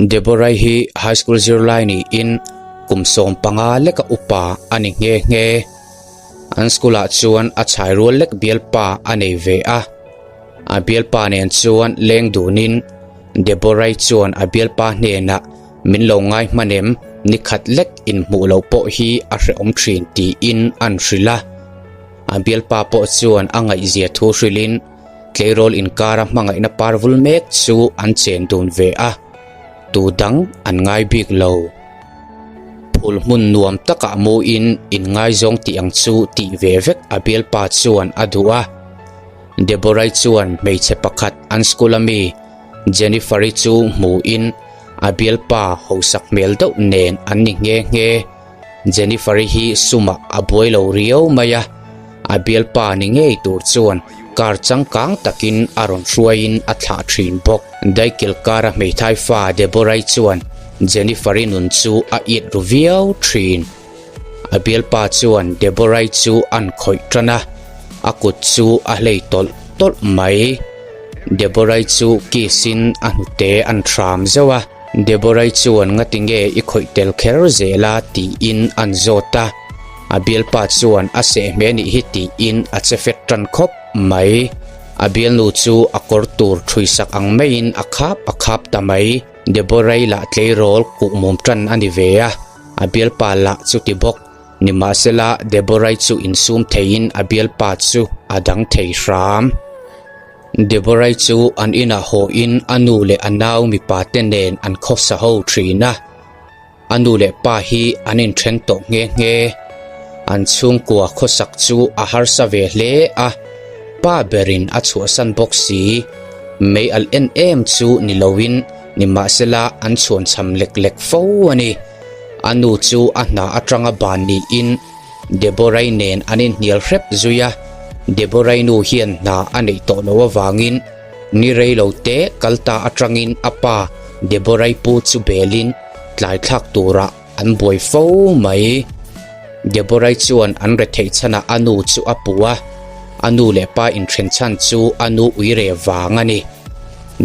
Deborah-i hi high school zirlai niin kum 15 leka upa a ni nghe nghe. An school ah chuan a chhai rual lek bialpa a nei ve a. A bialpa nen chuan leng dunin Deborah-i chuan a bialpa hnenah min lo ngai hman em, ni khat lek inhmuh loh pawh hi a hrehawm thin tiin an hrilh a. A bialpa pawh chuan a ngaihzia thu hrilhin tleirawl inkara hmangaihna par vul mek chu an chen dun ve a, tu dang an ngai bik lo. Phul hmun nuam takah muin inngaizawng tih ang chu tih ve vek a bialpa chuan a duh a. Deborah-i chuan hmeichhe pakhat an school a mi Jennifer-i chu hmuin a bialpa hausak hmel deuh nen an ni nghe nghe. Jennifer-i hi sumah a buai lo riau mai a, a bialpa ni ngei tur chuan car changkang takin a rawn hruaiin a thlah thin bawk. Daikil kara hmeithai fa Deborah-i chuan Jennifer-i nun chu a it ru viau thin. A bialpa chuan Deborah-i chu an khawih tan a, a kut chu a hlei tawlh tawlh mai. Deborah-i chu kiss-in a hnute an hram zeuh a. Deborah-i chuan ngati nge i khawih tel kher zel a tiin an zawt a, a bialpa chuan a seh hme nih hi tiin a che fet tan khawp mai. A bialnu chu a kawr tur ṭhuisak ang maiin a khap a khap ta mai. Deborah-i lah tleirawl kuhmum tan a ni ve a, a bialpa lah chuti bawk. Nimahsela Deborah-i chu insum theiin a bialpa chu a dang thei hram. Deborah-i chu an inah hawiin a nu leh a nau mipa te nen an khawsa ho thin a, a nu leh pa hi an inthen tawh nghe nghe. An chhungkua khawsak chu a harsa ve hle a, pa berin a chhuahsan bawk si. Mei alh en em chu ni loin nimahsela an chhuanchham lek lek fo a ni. A nu chu a hna atanga ban niin Deborah-i nen an inhnial hrep zui a, Deborah-i nu hian hna a neih tawh loh avangin ni rei lo te kal ta atangin a pa Deborah-i pu chu belin tlai thlak turah an buai fo mai. Deborah-i chuan an retheih chhanah a nu chu a pu a, a nu leh pa inthen chhan chu a nu uire vang a ni.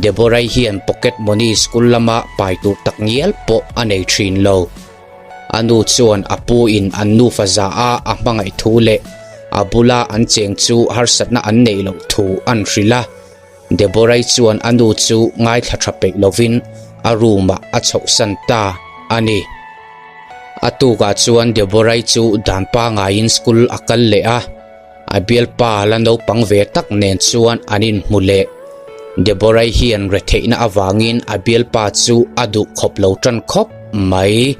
Deborah-i hian pocket money school lama pai tur tak ngial pawh a nei thin lo. A nu chuan a pu in an nufa za a a hmangaih thu leh a bula an cheng chu harsatna an neih loh thu an hrilh a. Deborah-i chuan a nu chu ngaithla tha peih lovin a room ah a chhohsan ta a ni. A tukah chuan Deborah-i chu dan pangaiin school a kal leh a. A bialpa la naupang ve tak nen chuan an inhmu leh. Deborah-i hian retheihna avangin a bialpa chu a duh khawp lo tan khawp mai.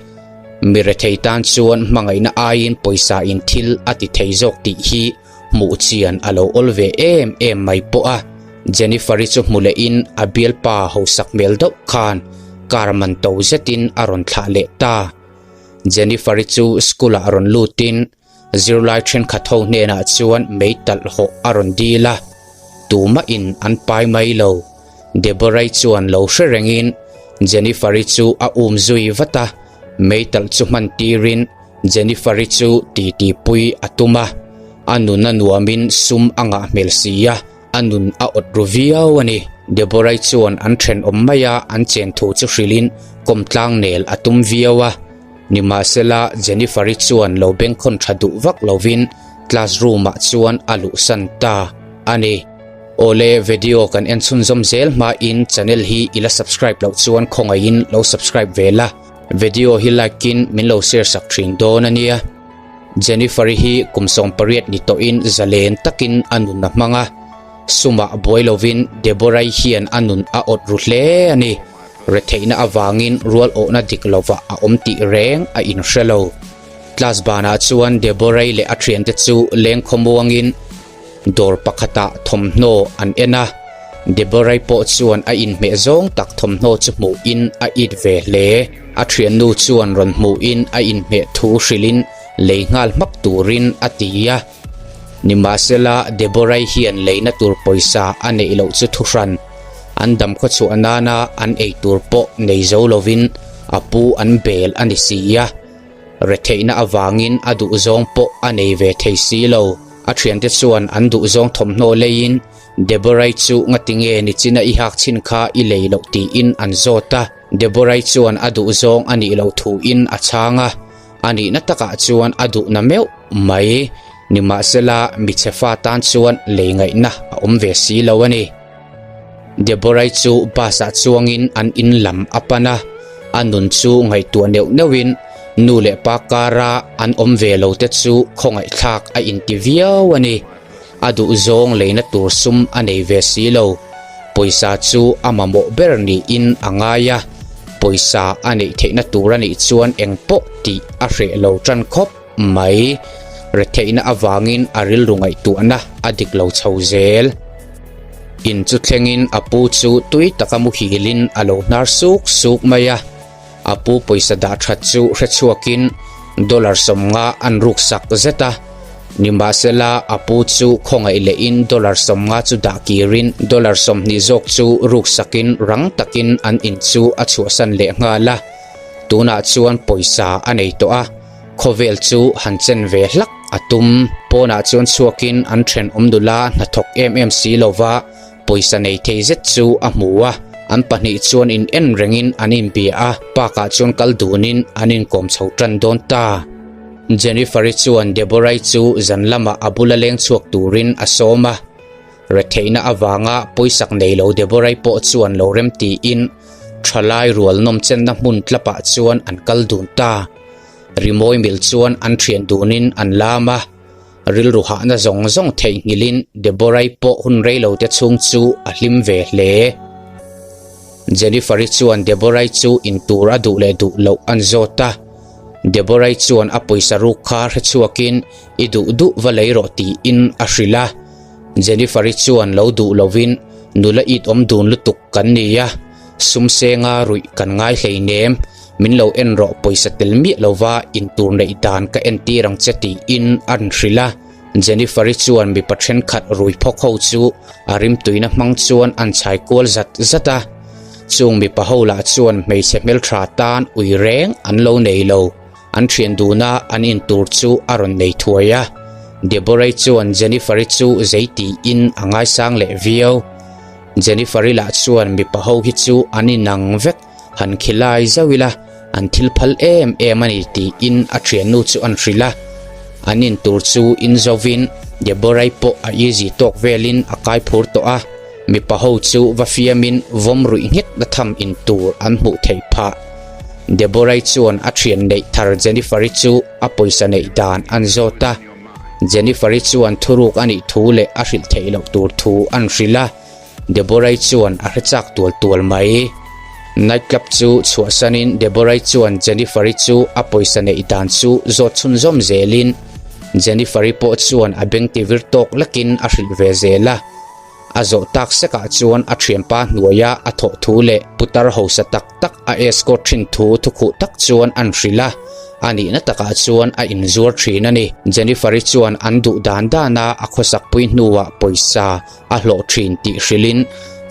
Mi rethei tan chuan hmangaihna aiin pawisa in thil a ti thei zawk tih hi hmuh chian a lo awl ve em em mai pawh a. Jennifer-i chu hmu lehin a bialpa hausak hmel deuh khan car man to zetin a rawn thlah leh ta. Jennifer-i chu school-ah rawn lutin Zirlai thenkhat ho hnenah chuan mei talh hawh a rawn dil a, tumahin an pai mai lo. Deborah-i chuan lo hre rengin Jennifer-i chu a um zui vat a, mei talh chu hman tirin Jennifer-i chu titi pui a tum a, a nun a nuamin sum a ngah hmel si a, a nun a awt ru viau a ni. Deborah-i chuan an thenawm maia an chen thu chu hrilhin kawmtlang nel a tum viau a. Nimahsela, Jennifer-i chuan lo bengkhawn tha duh vak lovin class room-ah chuan a luhsan ta a ni. Awle, video kan en chhunzawm zel hmain channel hi i la subscribe loh chuan khawngaihin lo subscribe ve la, video hi like-in min lo share sak thin dawn a nia. Jennifer-i hi kum 18 ni tawhin zalen takin a nun a hmang a, sumah buai lovin Deborah-i hian a nun a awt ru hle a ni. Retheihna avangin rual awhna dik lovah a awm tih reng a inhre lo. Class banah chuan Deborah-i leh a thiante chu leng khawmuangin dawr pakhatah thawmhnaw an en a. Deborah-i pawh chuan a inhmeh zawng tak thawmhnaw chu hmuhin a it ve hle. A thiannu chuan rawn hmuhin a inhmeh thu hrilhin lei nghal hmak turin a ti a. Nimahsela, Deborah-i hian leina tur pawisa a neih loh chu thuhran. An dam khawchhuah nana an ei tur pawh nei zo lovin a pu an bel a ni si a. Retheihna avangin a duhzawng pawh a nei ve thei si lo. A thiante chuan an duhzawng thawmhnaw leiin Deborah-i chu ngatinge nichina i hak chhin kha i lei loh tiin an zawt a. Deborah-i chuan a duhzawng a nih loh thuin a chhang a, a nihna takah chuan a duhna meuh mai. Nimahsela, michhe fa tan chuan lei ngaihna a awm ve si lo a ni. Deborah-i chu bus-ah chuangin an in lam a pan a, a nun chu ngaihtuah neuh neuhin nu leh pa kara an awm ve lo te chu khawngaihthlak a inti viau a ni. A duhzawng leina tur sum a nei ve si lo. Pawisa chu a mamawh ber niin a ngai a, pawisa a neih theihna tur a nih chuan engpawh tih a hreh lo tan khawp mai. Retheihna avangin a rilru ngaihtuahna a dik lo chho zel. In chu thlengin a pu chu tui taka muhilin a lo hnar suk suk mai a. A pu pawisa dah that chu hre chhuakin dollar 50 an ruk sak zet a. Nimahsela, a pu chu khawngaih lehin dollar 50 chu dah kirin dollar 20 zawk chu ruk sakin rang takin an in chu a chhuahsan leh nghal a. Tunah chuan pawisa a nei tawh a, khawvel chu han chen ve hlak a tum. Pawnah chuan chhuakin an thenawm nula hnathawk em em si lova, Pawisa nei thei zet chu a hmu a, an pahnih chuan in en rengin an inbia a, park ah chuan kal dunin an inkawm chho tan dawn ta. Jennifer-i chuan Deborah-i chu zan lamah a bula leng chhuak turin a sawm a, retheihna avanga pawisak nei lo Deborah-i pawh chuan lo rem tiin thalai rual nawm chenna hmun tlapah chuan an kal dun ta. Rimawi mil chuan an thian dunin an lam a. Rilru hahna zawng zawng theihnghilhin Deborah-i pawh hun reilo te chhung chu a hlim ve hle. Jennifer-i chuan Deborah-i chu in tur a duh leh duh loh an zawt a. Deborah-i chuan a pawisa ruk kha hre chhuakin i duh duh va lei rawh tiin a hrilh a. Jennifer-i chuan lo duh lovin nula it awm dun lutuk kan ni a, sum senga ruih kan ngai hleinem, min lo en rawh pawisa tel miah lova in tur neih dan ka entir ang che tiin a rawn hrilh a. Jennifer-i chuan mipa thenkhat rui phawk ho chu a rimtuina hmang chuan an chhai kual zat zat a. Chung mipa ho lah chuan hmeichhe hmeltha tan ui reng an lo nei lo. An thian duna an in tur chu a rawn nei thuai a. Deborah-i chuan Jennifer-i chu zei tiin a ngaisang leh viau. Jennifer-i lah chuan mipa ho hi chu an inang vek. Han khilai zauh ila, an thil phal em em a ni tiin a thiannu chu an hrilh a. An in tur chu in zovin Deborah-i pawh a easy tawk velin a kai phur tawh a. Mipa ho chu va fiamin vawm ruih nghet na tham in tur an hmuh theih phah. Deborah-i chuan a thian neih thar Jennifer-i chu a pawisa neih dan an zawt a. Jennifer-i chuan thuruk a nih thu leh a hrilh theih loh tur thu an hrilh a. Deborah-i chuan a hre chak tual tual mai. Night club chu chhuahsanin Deborah-i chuan Jennifer-i chu a pawisa neih dan chu zawt chhunzawm zelin Jennifer-i pawh chuan a beng ti vir tawk lekin a hrilh ve zel a. A zawh tak sekah chuan a thianpa hnuaia a thawh thu leh putar hausa tak tak a escort thin thu thukhuh tak chuan an hrilh a, a nihna takah chuan a inzuar thin a ni. Jennifer-i chuan an duh dan dana a khawsakpui hnuah pawisa a hlawh thin tih hrilhin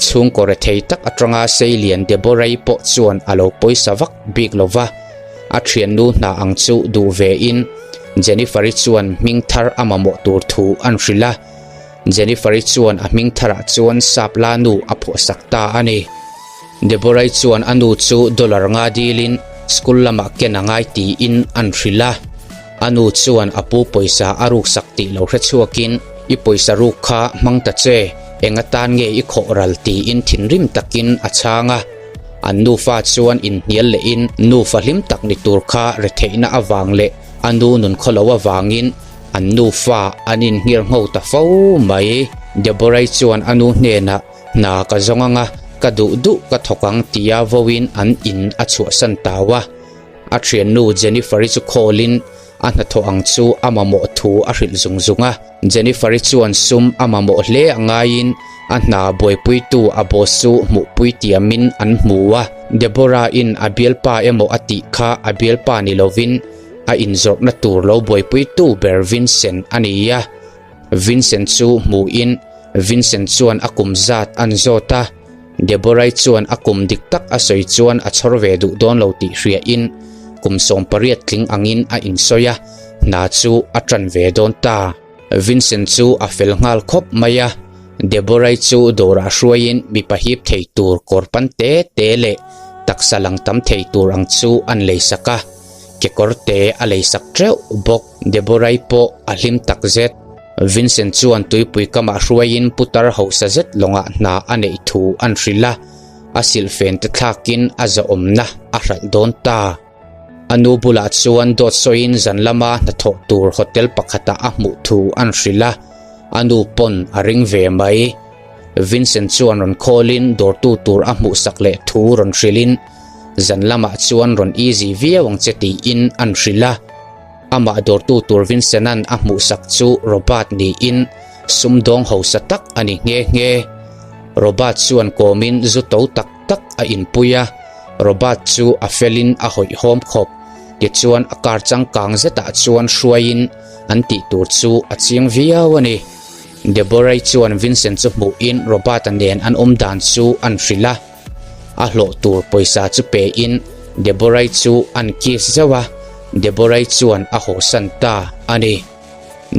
chhungkaw rethei tak atanga seilian Deborah-i pawh chuan a lo pawisa vak bik lo va, a thiannu hna ang chu duh vein Jennifer-i chuan hming thar a mamawh tur thu an hrilh a, Jennifer-i chuan a hming tharah chuan sap la nu a phuahsak ta a ni. Deborah-i chuan a nu chu dollar nga dilin school lamah ken a ngai tiin an hrilh a. A nu chuan a pu pawisa a ruksak tih lo hre chhuakin, I pawisa ruk kha hmang ta che, eng atan nge i khawh ral tiin thinrim takin a chhang a. An nufa chuan inhnial lehin nufa hlim tak ni tur kha retheihna avang leh a nu nun khawlo avangin an nufa an inhngir ngho ta fo mai. Deborah-i chuan a nu hnenah, Hna ka zawng anga, ka duh duh ka thawk ang tia vawiin an in a chhuahsan tau a. A thiannu Jennifer-i chu call-in a hnathawh ang chu a mamawh thu a hrilh zung zung a. Jennifer-i chuan sum a mamawh hle a ngaiin a hna buaipuitu a boss chu hmuhpui tiamin an hmu a. Deborah-in a bialpa emaw a tih kha a bialpa ni lovin a inzawrhna tur lo buaipuitu ber Vincent a ni a. Vincent chu hmuhin Vincent chuan a kum zat an zawt a. Deborah-i chuan a kum dik tak a sawi chuan a chhawr ve duh dawn lo tih hriain kum 18 tling angin a insawi a, hna chu a ṭan ve dawn ta. Vincent chu a fel nghal khawp mai a, Deborah-i chu dawrah hruaiin mipa hip thei tur kawr pan te te leh Taksa lang tam thei tur ang chu an leisak a, kekawr te a leisak teuh bawk. Deborah-i pawh a hlim tak zet. Vincent chuan tuipui kamah hruaiin putar hausa zet lawngah hna a neih thu an hrilh a, a silhfen te thlakin a zahawmna a hralh dawn ta. A nu bulah chuan dawt sawiin zan lama hnathawh tur hotel pakhatah a hmuh thu an hrilh a, a nu pawn a ring ve mai. Vincent chuan rawn khawlin dawrtu tur a hmuhsak leh thu rawn hrilhin zan lamah chuan rawn easy viau ang che tiin an hrilh a. Amah dawrtu tur Vincent-a'n a hmuhsak chu Robert niin sumdawng hausa tak a ni nghe nghe. Robert chuan kawmin zu to tak tak a inpui a, Robert chu a felin a hawihhawm khawp. Tichuan a car changkang zetah chuan hruaiin an tih tur chu a chiang viau a ni. Deborah-i chuan Vincent chu hmuhin Robert-a nen an awm dan chu an hrilh a. A hlawh tur pawisa chu pein Deborah-i chu an kiss zauh a, Deborah-i chuan a hawsan ta a ni.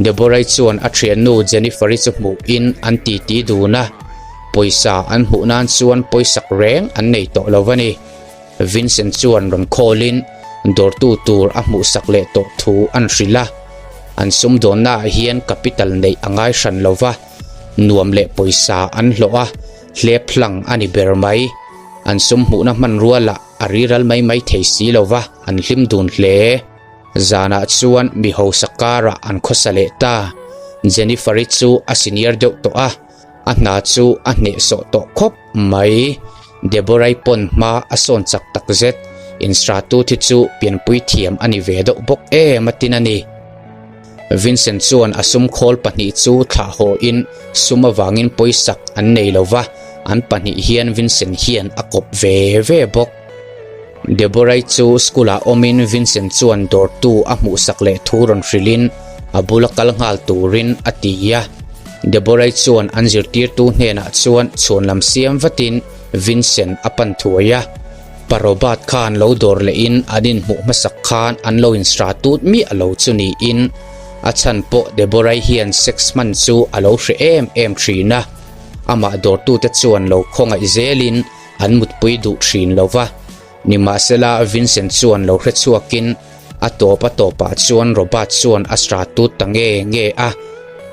Deborah-i chuan a thiannu Jennifer-i chu hmuhin an titi dun a, pawisa an hmuh nan chuan pawisak reng an nei tawh lo a ni. Vincent chuan rawn khawlin dawrtu tur a hmuhsak leh tawh thu an hrilh a, an sumdawnnaah hian capital neih a ngai hran lo va, nuam leh pawisa an hlawh a, hlep hlang a ni ber mai. An sum hmuhna hmanrua lah a riral mai mai thei si lo va, an hlim dun hle. Zanah chuan mi hausa karah an khawsa leh ta. Jennifer-i chu a senior deuh tawh a. A hna chu a hnehsawh tawh khawp mai. Deborah-i pawn hma a sawn chak tak zet. Instratut hi chu pianpui thiam a ni ve deuh bawk em a tin a ni. Vincent chuan a sum khawl pahnih chu thlah hawhin sum avangin pawisak an nei lo va, an pahnih hian Vincent hian a kawp ve ve bawk. Deborah-i chu school-ah awmin Vincent chuan dawrtu a hmuhsak leh thu rawn hrilhin a bula kal nghal turin a ti a. Deborah-i chuan an zirtirtu hnenah chuan chhuanlam siam vatin Vincent a pan thuai a. Pa Robert khan lo dawr lehin an inhmuh hmasak khan an lo insra tut miah lo chu niin a chhan pawh Deborah-i hian sex hman chu a lo hre em em thin a. Amah dawrtute chuan lo khawngaih zelin An mutpui duh thin lo va, nimahsela Vincent chuan lo hre chhuakin a tawp a tawpah chuan Robert chuan a sra tut ta nge nge a.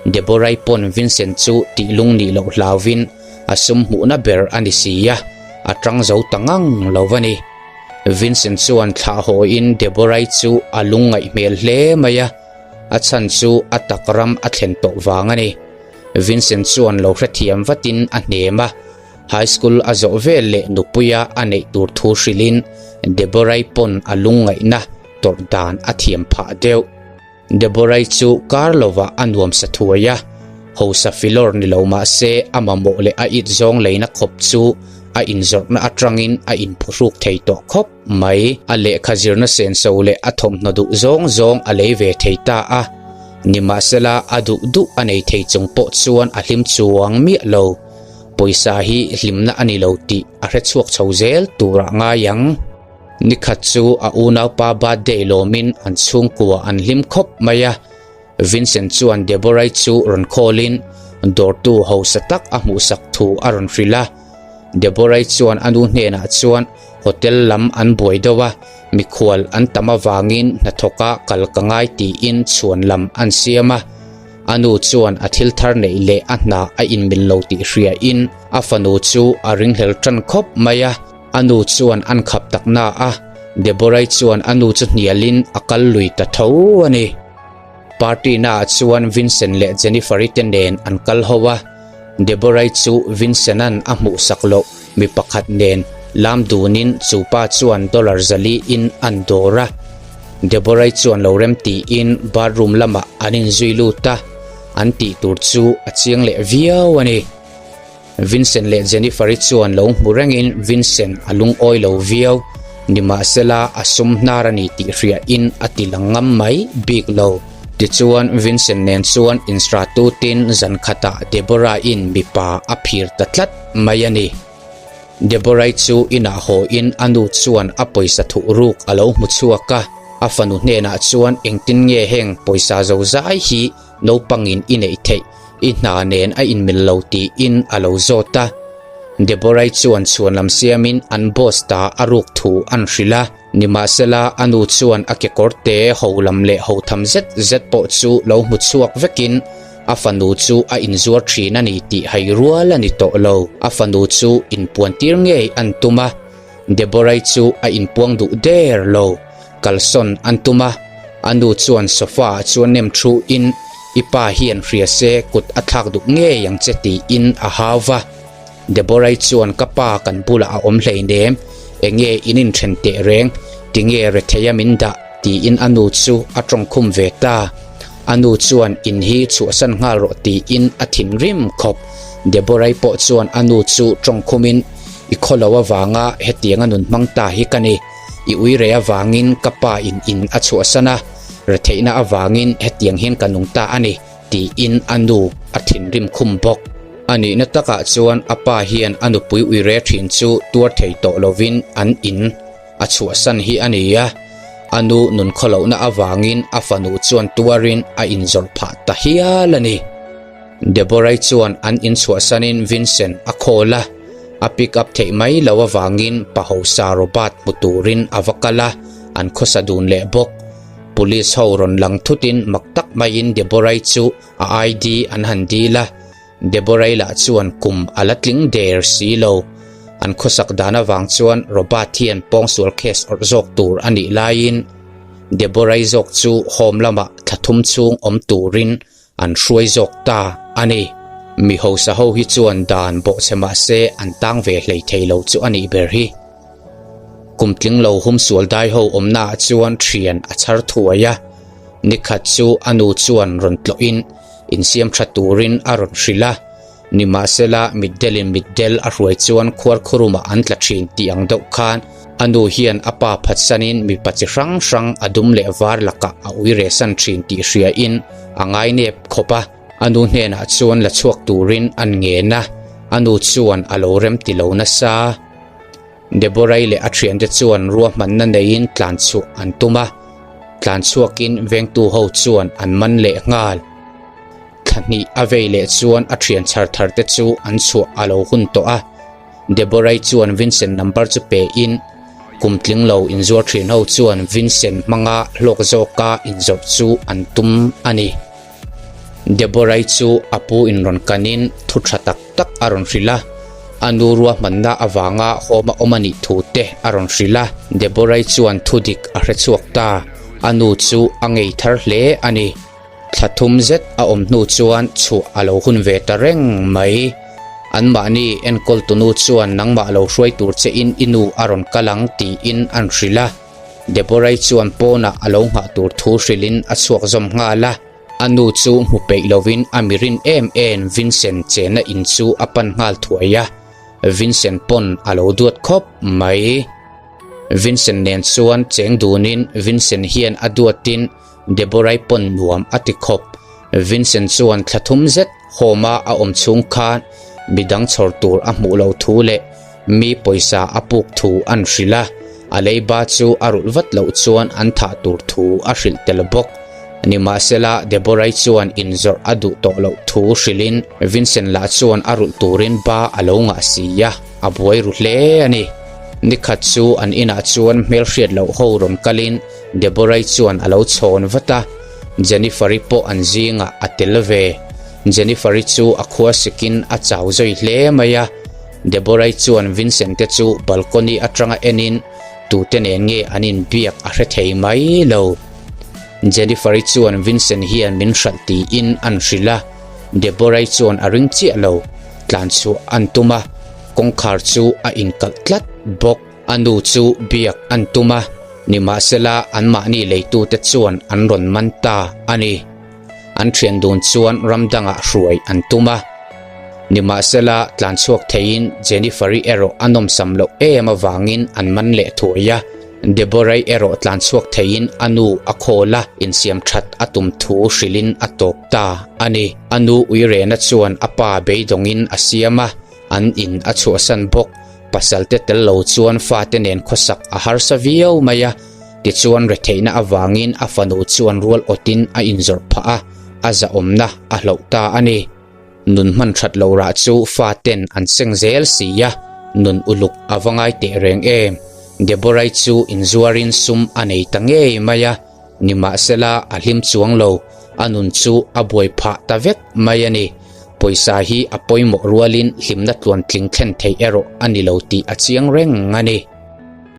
Deborah-i pawn Vincent chu tih lung nih loh hlauvin a sum hmuhna ber a ni si a, a tang zo ta ngang lo va ni. Vincent chuan thlah hawiin Deborah-i chu a lungngaih hmel hle mai a, a chhan chu a tak ram a thlen tawh vang a ni. Vincent chuan lo hrethiam vatin a hnem a. High school a zawh vel leh nupuia a neih tur thu hrilhin Deborah-i pawn a lungngaihna tawrh dan a thiam phah deuh. Deborah-i chu kar lovah a nuam sa thuai a, hausa filawr ni lo mah se a mamawh leh a it zawng leina khawp chu a inzawrhna atangin a inphuhruk thei tawh khawp mai. A lehkha zirna senso leh a thawmhnaw duh zawng zawng a lei ve thei ta a, nimahsela a duh duh a nei thei chung pawh chuan a hlim chuang miah lo. Pawisa hi hlimna a ni lo tih a hre chhuak chho zel turah ngai ang. Nikhat chu a unaupa birthday lawmin an chhungkua an hlim khawp mai a. Vincent chuan Deborah-i chu rawn khawlin dawrtu hausa tak a hmuhsak thu a rawn hrilh a. Deborah-i chuan a nu hnenah chuan hotel lam an buai deuh a, mikhual an tam avangin hnathawka kal ka ngai tiin chhuan lam an siam a. A nu chuan a thil thar neih leh a hna a inmil lo tih hriain a fanu chu a ringhlel tan khawp mai a, a nu chuan an khap tak na a, Deborah-i chuan a nu chu hnialin a kal lui ta tho a ni. Party naah chuan Vincent leh Jennifer-i te nen an kal ho a, Deborah-i chu Vincent-a'n a hmuhsak loh mi pakhat nen lam dunin chu pa chuan dollar zali in an dawr a. Deborah-i chuan lo rem tiin bathroom lamah an inzui lut a, an tih tur chu a chiang leh viau a ni. Vincent leh Jennifer-i chuan lo hmu rengin Vincent a lungawi lo viau, nimahsela a sum hnar a ni tih hriain a ti lang ngam mai bik lo. Tichuan Vincent nen chuan instratutin zan khatah Deborah-in mipa a phir ta tlat mai a ni. Deborah-i chu inah hawiin a nu chuan a pawisa thuh ruk a lo hmu chhuak a, a fanu hnenah chuan engtin nge heng pawisa zo zai hi naupangin i neih theih, i hna nen a inmil lo tiin a lo zawt a. Deborah-i chuan chhuanlam siamin an boss ta a ruk thu an hrilh a, nimahsela a nu chuan a kekawr te ho lam leh ho tham zet zet pawh chu lo hmu chhuak vekin a fanu chu a inzuar thin a ni tih hai rual a ni tawh lo. A fanu chu inpuantir ngei an tum a, Deborah-i chu a inpuang duh der lo. Kalsawn an tum a, a nu chuan sofa ah chuan nem thu in i pa hian hria se kut a thlak duh ngei ang che tiin a hau va. Deborah-i chuan ka pa kan bulah a awm hleinem, enge in inthen teh reng, tinge retheia min dah tiin a nu chu a tawngkhum ve ta. A nu chuan in hi chhuahsan nghal rawh tiin a thinrim khawp. Deborah-i pawh chuan a nu chu tawngkhumin i khawlo avanga hetianga nun hmang ta hi ka ni. I ui reh avangin ka pa in in a chhuahsan a, retheihna avangin hetiang hian ka nung ta a ni, tiin a nu a thinrim khum bawk. A nihna takah chuan a pa hian a nupui ui reh thin chu tuar thei tawh lovin an in a chhuahsan hi a ni a, a nu nun khawlohna avangin a fanu chuan tuarin a inzawrh phah ta hial a ni. Deborah-i chuan an inchhuahsanin Vincent a call a, a pick up theih mai lo avangin pa hausa Robert hmu turin a va kal a, an khawsa dun leh bawk. Police ho rawn lang thutin mak tak maiin Deborah-i chu a ID an han dil a, Deborah-i lah chuan kum a la tling der si lo. An khawsak dan avang chuan Robert hian pawngsual case awrh zawk tur a nih laiin Deborah-i zawk chu home lamah thla thum chhung awm turin An hruai zawk ta a ni. Mi hausa ho hi chuan dan bawhchhe mah se an tang ve hlei thei lo chu a nih ber hi. Kum tling lo humsual dai ho awmna ah chuan thian a chhar thuai a. Nikhat chu a nu chuan rawn tlawhin insiam tha turin a rawn hrilh a. Nimahsela, mitdelin mitdel a hruai chuan khuarkhurumah an tla thin tih ang deuh khan a nu hian a pa phatsanin mipa chi hrang hrang a dum leh var lakah a ui rehsan thin tih hriain a ngainep khawp a. A nu hnenah chuan la chhuak turin an ngen a, a nu chuan a lo rem ti lo nasa. Deborah-i leh a thiante chuan ruahmanna neiin tlan chhuah an tum a, tlan chhuakin vengtu ho chuan an man leh nghal. Thla hnih a vei leh chuan a thian chhar thar te chu an chhuah a lo hun tawh a. Deborah-i chuan Vincent number chu pe in, kum tling lo inzuar thin ho chuan Vincent hmanga hlawk zawka inzawrh chu an tum a ni. Deborah-i chu a pu in rawn kanin thu tha tak tak a rawn hrilh a, a nu ruahmanna avanga home a awm a nih thu te a rawn hrilh a. Deborah-i chuan thu dik a hre chhuak ta, a nu chu a ngei thar hle a ni. Thla thum zet a awm hnu chuan chhuah a lo hun ve ta reng mai. Anmahni enkawl tunu chuan nangmah lo hruai tur che in i nu a rawn kal ang tiin an hrilh a. Deborah-i chuan pawnah a lo nghah tur thu hrilhin a chhuak zawm nghal a. A nu chu hmu peih lovin a mi rin em em Vincent chenna in chu a pan nghal thuai a. Vincent pawn a lo duat khawp mai. Vincent nen chuan cheng dunin Vincent hian a duatin Deborah-i pawn nuam a ti khawp. Vincent chuan thla thum zet home-a a awm chhung khan midang chhawr tur a hmuh loh thu leh mi pawisa a puk thu an hrilh a, a leiba chu a rulh vat loh chuan an thah tur thu a hrilh tel bawk. Nimahsela, Deborah-i chuan inzawrh a duh tawh loh thu hrilhin Vincent lah chuan a rulh turin ba a lo ngah si a, a buai ru hle a ni. Nikhat chu an inah chuan hmelhriat loh ho rawn kalin Deborah-i chuan a lo chhawn vat a, Jennifer-i pawh an zingah a tel ve. Jennifer-i chu a khua sikin a chau zui hle mai a, Deborah-i chuan Vincent te chu balcony atanga enin tute nen nge an inbiak a hre thei mai lo. Jennifer-i chuan Vincent hian min hralh tiin an hrilh a, Deborah-i chuan a ring chiah lo, tlan chhuah an tum a, kawngkhar chu a inkalh tlat bawk. A nu chu biak an tum a, nimahsela anmahni leitute chuan an rawn man ta a ni. An thian dun chuan ram dangah hruai an tum a. Nimahsela tlan chhuak theiin Jennifer-i erawh a nawmsam loh em avangin an man leh thuai a. Deborah-i erawh tlan chhuak theiin a nu a khawl a, insiam that a tum thu hrilhin a tawp ta a ni. A nu uirena chuan a pa beidawngin a siam a. An in a chhuahsan bawk. Pasalte tel lo chuan fate nen khawsak a harsa viau mai a, tichuan retheihna avangin a fanu chuan rual awtin a inzawrh phah a, a zahawmna a hloh ta a ni. Nun hman that loh rah chu faten an seng zel si a, nun uluk a va ngai teh reng em. Deborah-i chu inzuarin sum a nei ta ngei mai a, nimahsela a hlim chuang lo, a nun chu a buai phah ta vek mai a ni. Pawisa hi a pawimawh rualin hlimna tluantling thlen theih erawh a ni lo tih a chiang reng a ni.